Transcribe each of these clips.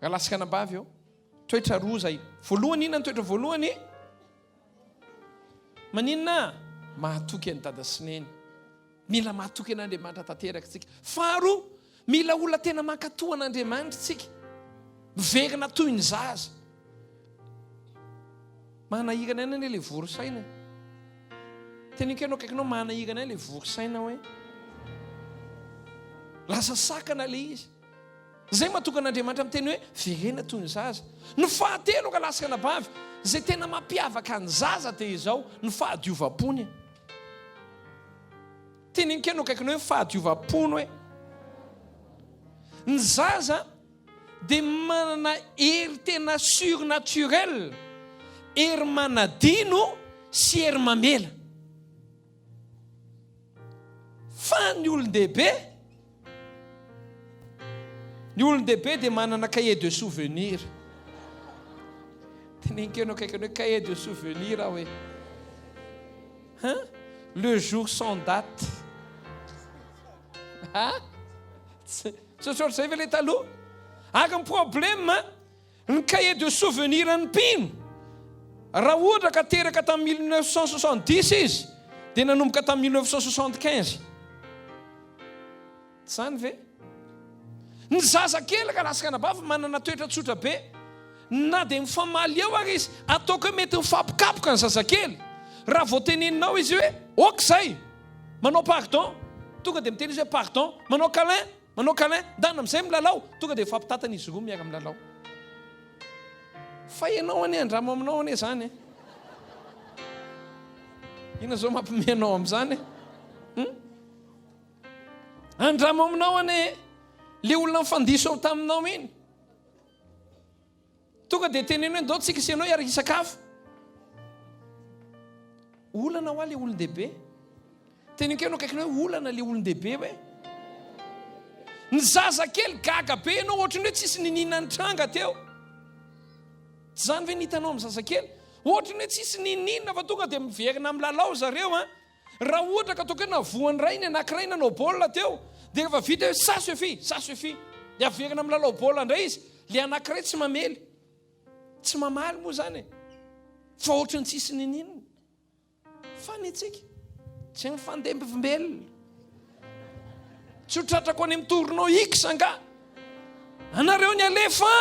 Rahalahy sy ranabavy ô, toetra roa izay. Voalohany inona ny toetra voalohany? Maninona? Mahatoky an'i dada sy neny. Mila mahatoky an'Andriamanitra tanteraka isika. Faharoa, mila olona tena mankatò an'Andriamanitra isika. Miverina toy ny zaza. Manahirana aina anie ilay vory saina e. Teneniko ianao akaikinao manahirana aina ilay vory saina hoe. Lasa sakana ilay izy. Izay mahatonga an'Andriamanitra miteny hoe verena toy ny zaza. Ny fahatelo rahalahy sy ranabavy, izay tena mampiavaka ny zaza dia izao, ny fahadiovam-pony. Teneniko ianao akaikinao hoe fahadiovam-pony hoe. Ny zaza dia manana hery tena surnaturel, hery manadino sy hery mamela. Fa ny olon-dehibe, ny olon-dehibe dia manana cahier de souvenir. Teneniko eo akaikiny hoe cahier de souvenir aho hoe. Hein? Le jour sans date. Ha? Tsy ohatrohatr'izay ve ilay taloha? Ary ny problème Ny cahier de souvenir an'ny mpino, raha ohatra ka teraka tamin'ny 1970 izy, dia nanomboka tamin'ny 1975. Tsy izany ve? Ny zazakely ka lasa anabavy manana toetra tsotra be. Na dia mifamaly eo ary izy, ataoko hoe mety mifampikapoka ny zazakely. Raha vao teneninao izy hoe ok izay, manao pardon, tonga dia miteny izy hoe pardon, manao câlin, Manao câlin, ndana amin'izay milalao, tonga dia mifampitantana izy roa miara milalao. Fa ianao anie andramo aminao anie izany e. Inona izao mampime anao amin'izany e? Hmm? Andramo aminao anie le olona nifandiso taminao iny. Tonga dia teneno hoe ndao tsika sy ianao hiaraka hisakafo. Olana hoa le olon-dehibe. Teneno kely akaikinao hoe olana le olon-dehibe hoe. Ny zazakely gaga be ianao ohatran'ny hoe tsisy niniana nitranga teo. Tsy izany ve ny hitanao amin'ny zazakely? Ohatran'ny hoe tsisy niniana fa tonga dia miverina milalao zareo an. Raha ohatra ka ataoko hoe navoan'ny ray ny anankiray nanao baolina teo, dia rehefa vita hoe ça suffit, ça suffit, dia averina milalao baolina indray izy, ilay anankiray tsy mamely. Tsy mamaly moa izany e. Fa ohatran'ny tsisy nininona. Fa ny antsika, tsy mifandembivimbelona. Tsy ho tratrako any amin'ny tournoi X angaha. Anareo ny alefa.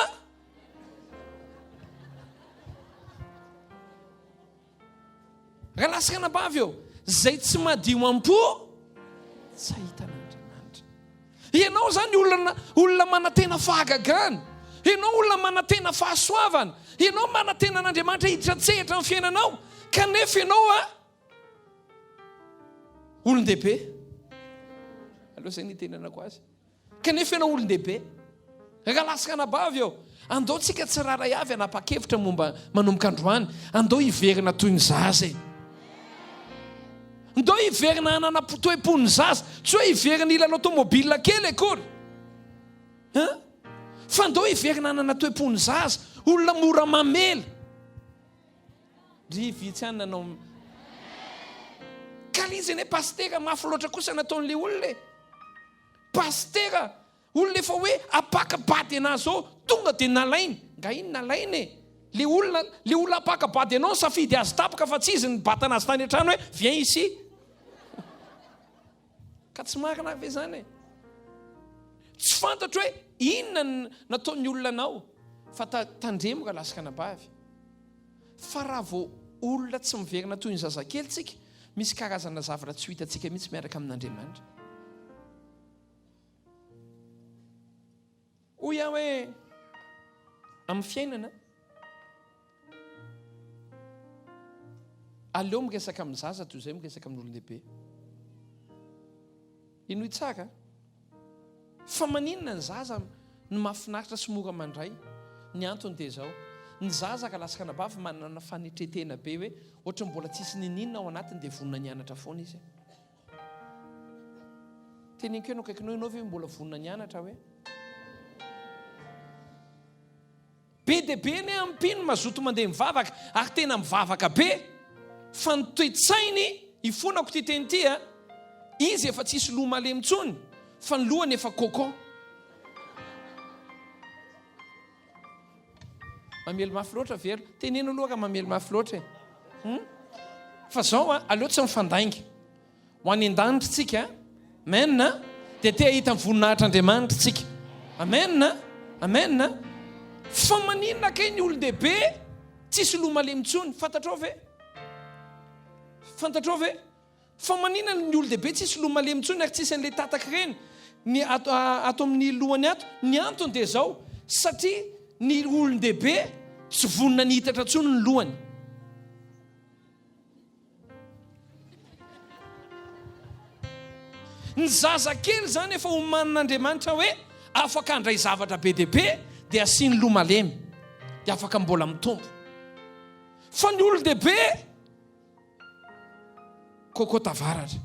Rahalahy sy ranabavy ô, izay tsy madio am-po tsy hahita an'Andriamanitra. Ianao izany olona olona manantena fahagagana, ianao olona manantena fahasoavana, ianao manantena an'Andriamanitra hiditra an-tsehatra amin'ny fiainanao, kanefa ianao a olon-dehibe. Aleo izay ny hitenenako azy. Kanefa ianao olon-dehibe. Rahalahy sy ranabavy ô, andao tsika tsirairay avy hanapa-kevitra momba manomboka androany. Andao hiverina toy ny zaza e. Andao hiverina hanana toe-pon'ny zaza. Tsy hoe hiverina hilalao tomobile kely akory. Hein? Fa andao hiverina hanana toe-pon'ny zaza. Olona mora mamela. Ry vitsy ihany nanao. Ka le izy anie pasitera mafy loatra kosa nataon'le olona e. Pasitera, olona efa hoe apaka-bady anah zao, tonga dia nalainy. Nga inn nalainy e? Le olona, le olona apaka-bady anao nisafidy azy tapaka fa tsy izy nibata anazy tany an-trano hoe viens ici. Ka tsy marina ary ve zany e? Tsy fantatro hoe inona ny nataon'ny olona anao fa tandremo rahalahy sy ranabavy fa raha vao olona tsy miverina toy ny zazakely tsika Misy karazana zavatra tsy ho hitantsika mihitsy miaraka amin'Andriamanitra. Hoy aho hoe amin'ny fiainana, aleo miresaka amin'ny zaza toy izay miresaka amin'ny olon-dehibe. Henoy tsara. Fa maninona ny zaza no mahafinaritra sy mora mandray? Ny antony dia izao, ny zaza ka lasa anabavy manana fanetren-tena be hoe ohatran'ny mbola tsisy niniana ao anatiny dia vonona ny hianatra foana izy. Teneniko ianao akaikinao ianao ve mbola vonona ny hianatra hoe? Be dia be anie amin'ny mpino mazoto mandeha mivavaka ary tena mivavaka be fa ny toe-tsainy, ifonako ity teny ity a, izy efa tsisy loha malemy intsony fa ny lohany efa cocon. Mamely mafy loatra ve aloha? Teneno aloha raha mamely mafy loatra e. Hum? Fa zao a, aleo tsy mifandainga. Ho any an-danitra tsika, amen, dia te hahita ny voninahitr'Andriamanitra tsika. Amen, amen. Fa maninona kay ny olon-dehibe tsisy loha malemy intsony? Fantatrao ve? Fantatrao ve? Fa maninona ny olon-dehibe tsisy loha malemy intsony ary tsisy an'ilay tataka ireny ny ato ato amin'ny lohany ato? Ny antony dia izao, satria ny olon-dehibe tsy vonona ny hitatra intsony ny lohany. Ny zazakely izany efa omanin'Andriamanitra hoe afaka handray zavatra be dia be dia asiany loha malemy dia afaka mbola mitombo. Fa ny olon-dehibe Coco tavaratra.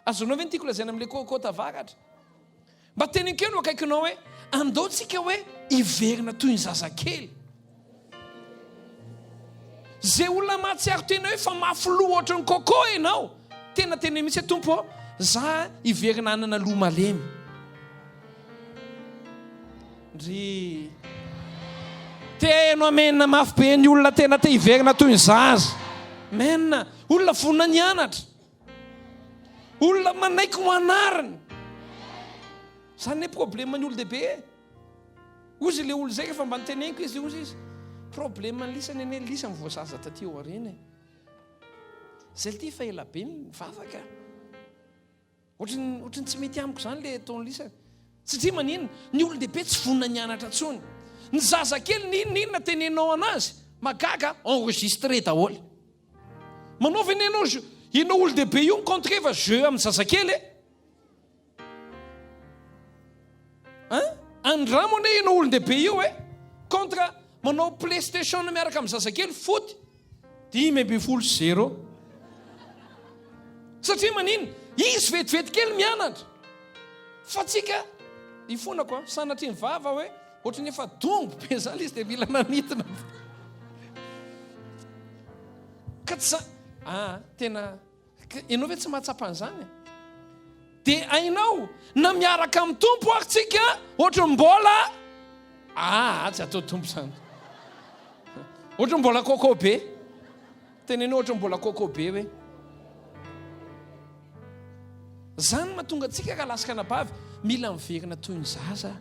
Azonao ve ny tiako lazaina amin'ilay coco tavaratra? Mba teneno kely eo akaikinao hoe andao tsika hoe hiverina toy ny zazakely. Zay olona mahatsiaro tena hoe fa mafy loha ohatran'ny coco ianao, tena teneno mihitsy hoe Tompo ô, za hiverina hanana loha malemy. Ndry. Teno amen mafy be ny olona tena te hiverina toy ny zaza. Amen. Olona vonona ny hianatra. Olona manaiky ho anarina. Zany ne problème ny olon-dehibe e. Ozy le olona zay rehefa mba niteneniko izy ozy izy. Problème ny lisany anie lisany vao zaza taty aoriana e. Zay lty fa ela be ny vavaka. Ohatran'ny ohatran'ny tsy mety amiko izany ilay ataon'i Lisa. Satria maninona? Ny olon-dehibe tsy vonona ny hianatra intsony. Ny zazakely n'inona n'inona teneninao anazy, mahagaga, enregistré daholo. Manaova anie ianao jeu, ianao olon-dehibe io mi-contrer fa jeu amin'ny zazakely e. Hein? Andramo anie ianao olon-dehibe io e. Contre manao playstation miaraka amin'ny zazakely, foot. 15 0. Satria manina? Izy vetivety kely mianatra. Fa tsika ifonako a, sanatria ny vava hoe ohatran'ny efa dongo be zany izy dia mila manidina. Ka tsy za ah, tena Ianao ve tsy mahatsapa an'izany e? Dia hainao, na miaraka amin'ny Tompo ary tsika, ohatran'ny mbola, ah, tsy atao Tompo izany. Ohatran'ny mbola coco be. Teneno ohatran'ny mbola coco be hoe. Izany mahatonga antsika rahalahy sy anabavy mila miverina toy ny zaza.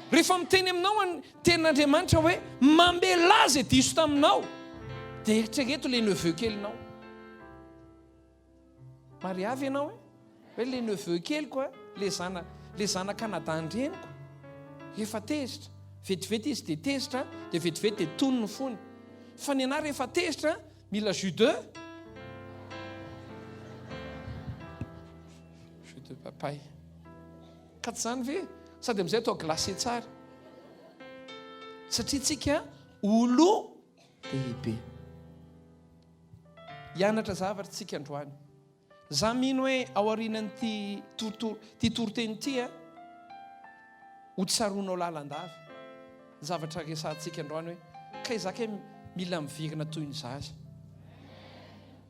Rehefa miteny aminao ny tenin'Andriamanitra hoe mamelà izay diso taminao, dia eritrereto ilay neveu kelinao. Mariavy ianao e? Hoe le neveu keliko a, le zana, le zanak'anadahin-dreniko efa tezitra. Vetivety izy dia tezitra, dia vetivety dia tony ny fony. Fa ny anah rehefa tezitra, mila jus de jus de papaye. Ka tsy izany ve? Sady amin'izay atao glacé tsara. Satria tsika olon-dehibe. Hianatra zavatra tsika androany. Za mino hoe ao aorianan'ity torotoro, ity toriteny ity a, ho tsaroanao lalandava ny zavatra resahantsika androany hoe kay za kay mila miverina toy ny zaza.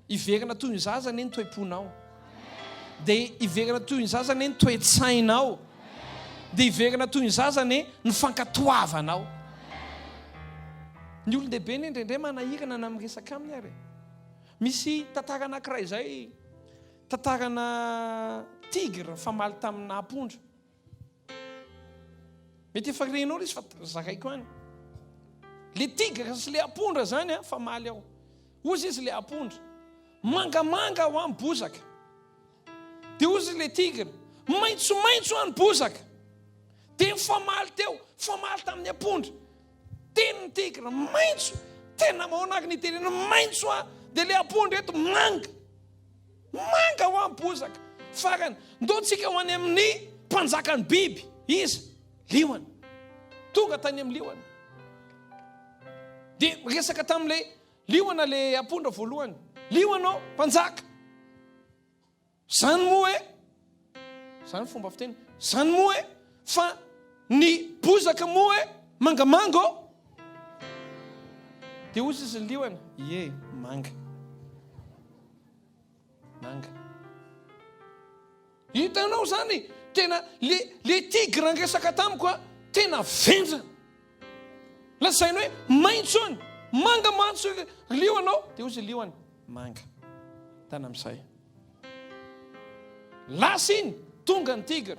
Hiverina toy ny zaza anie ny toe-ponao. Dia hiverina toy ny zaza anie ny toe-tsainao. Dia hiverina toy ny zaza anie ny fankatoavanao. Ny olon-dehibe anie indraindray manahirana na miresaka aminy ary e. Misy tantara anankiray izay, tantarana tigre nifamaly tamina ampondra. Mety efa renao ilay izy fa zaraiko any. Le tigre sy le ampondra zany a, famaly ao. Hozy izy le ampondra, mangamanga ho any bozaka. Dia hozy le tigre, maitsomaitso any bozaka. Dia nifamaly teo, famaly tamin'ny ampondra. Teny ny tigre, maitso, tena mahoana ary ny tenena maitso a, dia le ampondra eto manga. Manga ho any bozaka. Farany, ndao tsika ho any amin'ny mpanjakan'ny biby. Iza? Liona. Tonga tany amin'ny liona. Dia resaka tamin'ilay liona le ampondra voalohany. Liona ô, mpanjaka. Zany moa e, zany fomba fiteny, zany moa e, fa ny bozaka moa e, mangamanga ô. Dia hozy izy ny liona, ie, manga. Manga. Hitanao zany, tena le, le tigre niresaka tamiko a, Tena vendrana. Lazainy hoe maitso any, manga mantsy ry liona ô. Dia hoy izy liona, manga. Tany amin'izay. Lasa iny, tonga ny tigre.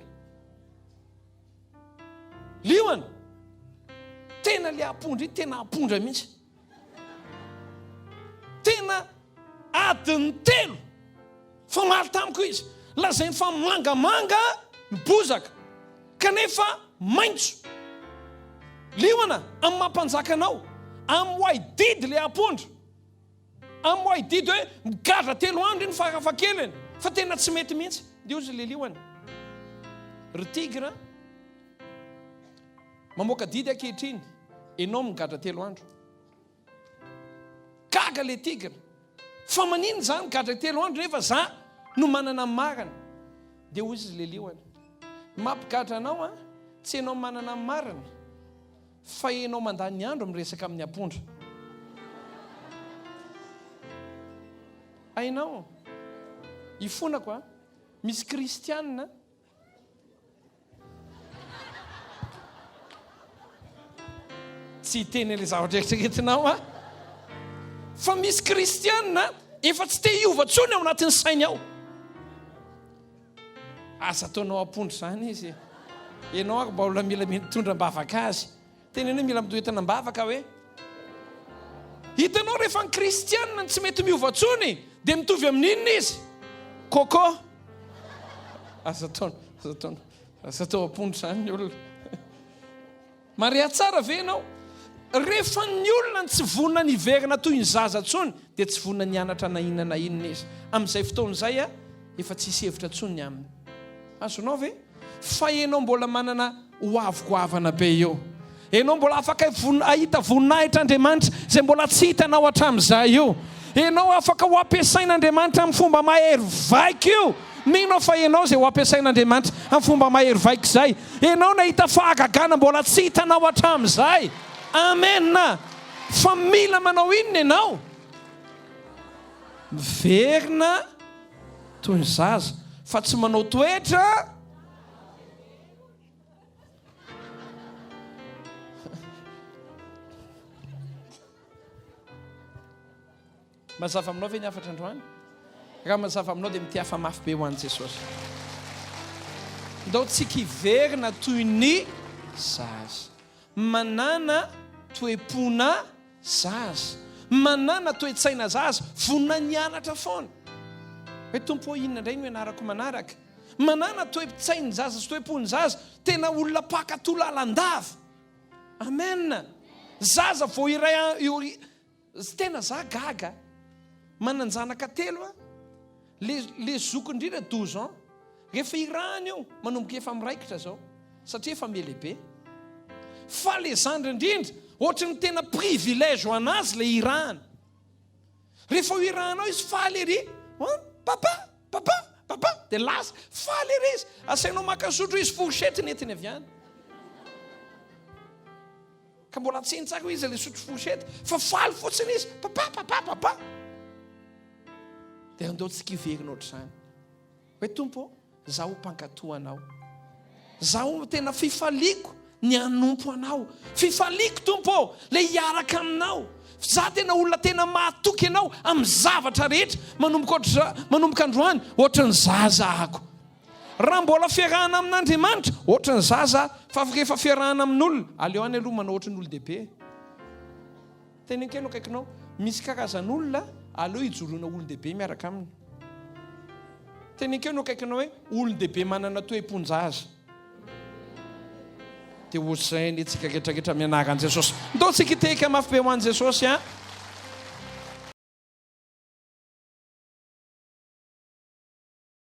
Liona, tena le ampondra iny, tena ampondra mihitsy. Tena adiny telo famaly tamiko izy. Lazainy fa mangamanga ny bozaka kanefa maitso. Liona, amin'ny maha mpanjaka anao, amoay didy le ampondra. Amoay didy hoe migadra telo andro iny farafahakeliny fa tena tsy mety mihitsy. Dia hozy le liona, ry tigre, Mamoaka didy ankehitriny, enao migadra telo andro. Gaga le tigre. Fa maninona za migadra telo andro nefa za no manana ny marina. Dia hoy izy le liona, mampigadra anao an, tsy enao manana ny marina, fa enao mandany andro miresaka amin'ny ampondra. Hainao, ifonako an, misy kristianina, Tsy hiteny an'ilay zavatra eritreretinao aho. Fa misy kristianina efa tsy te hiova intsony ao anatin'ny sainy ao. Aza ataonao ampondra izany izy. Ianao ary mba olona mila mitondra am-bavaka azy. Teneno hoe mila mitoetana am-bavaka hoe. Hitanao rehefa ny kristianina no tsy mety miova intsony dia mitovy amin'inona izy? Coco. Aza atao, aza atao, aza atao ampondra izany ny olona. Maria tsara ve ianao? Rehefa ny olona no tsy vonona ny hiverina toy ny zaza intsony dia tsy vonona ny hianatra na inona na inona izy. Amin'izay fotoana izay efa tsy hisy hevitra intsony ny aminy. Azonao ve? Fa ianao mbola manana ho avy goavana be eo. Ianao mbola afaka hahita voninahitr'Andriamanitra izay mbola tsy hitanao hatramin'izay io. Ianao afaka ho ampiasain'Andriamanitra amin'ny fomba mahery vaika io. Mino aho fa ianao izay ho ampiasain'Andriamanitra amin'ny fomba mahery vaika izay. Ianao nahita fahagagana mbola tsy hitanao hatramin'izay. Amena! Fa mila manao inona ianao? Miverina toy ny zaza, fa tsy manao toetra. Mazava aminao ve ny hafatra androany? Raha mazava aminao dia mitehafa mafy be ho an'i Jesosy. Ndao tsika hiverina toy ny zaza. Manana toe-pona zaza. Manana toe-tsaina zaza. Vonona ny hianatra foana. Hoe Tompo ô inona indray no ianarako manaraka? Manana toe-tsain'ny zaza sy toe-pon'ny zaza. Tena olona mpankatò lalandava. Amen. Zaza vao iray Tena za gaga. Manan-janaka telo aho. Le le zoky indrindra 12 ans. Rehefa irahana io, manomboka efa miraikitra zao. Satria efa mihalehibe. Fa le zandry indrindra, ohatry ny tena privilège ho an'azy le irahana. Rehefa ho irahanao izy faly ery. An, papa, papa, papa, dia lasa. Faly ery izy. Asainao maka sotro izy, fourchette nentiny avy any. Ka mbola tsy heno tsara hoe iza ilay sotro fourchette fa faly fotsiny izy, papa, papa, papa. Dia andao tsika hiverina ohatr'izany. Hoe Tompo ô, zaho mpankatò anao. Zaho tena fifaliako ny hanompo anao. Fifaliako Tompo ô, ilay hiaraka aminao. Za tena olona tena mahatoky anao amin'ny zavatra rehetra manomboka ohatr'za, manomboka androany, ohatran'ny zaza ako. Raha mbola fiarahana amin'Andriamanitra, ohatran'ny zaza, fa rehefa fiarahana amin'olona, aleo any aloha manao ohatran'ny olon-dehibe. Teneno kely eo akaikinao, misy karazan'olona aleo hijoroana olon-dehibe miaraka aminy. Teneno kely eo akaikinao hoe olon-dehibe manana toe-pon-jaza. Dia ho izay anie tsika rehetra rehetra amin'ny anaran'i Jesosy. Ndao tsika hitehika mafy be ho an'i Jesosy a.